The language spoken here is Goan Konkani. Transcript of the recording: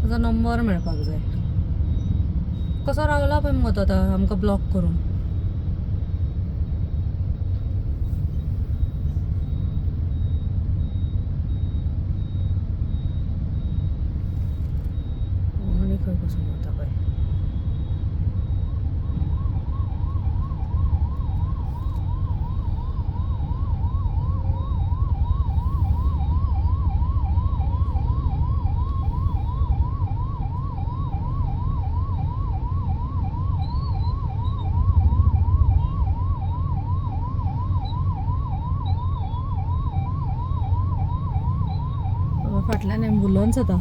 ताजो नंबर मेळपाक जाय. कसो रावला पळय मगो तो आतां आमकां ब्लॉक करून. आनी खंय बसून वता पळय. फाटल्यान एम्बुलन्स येता.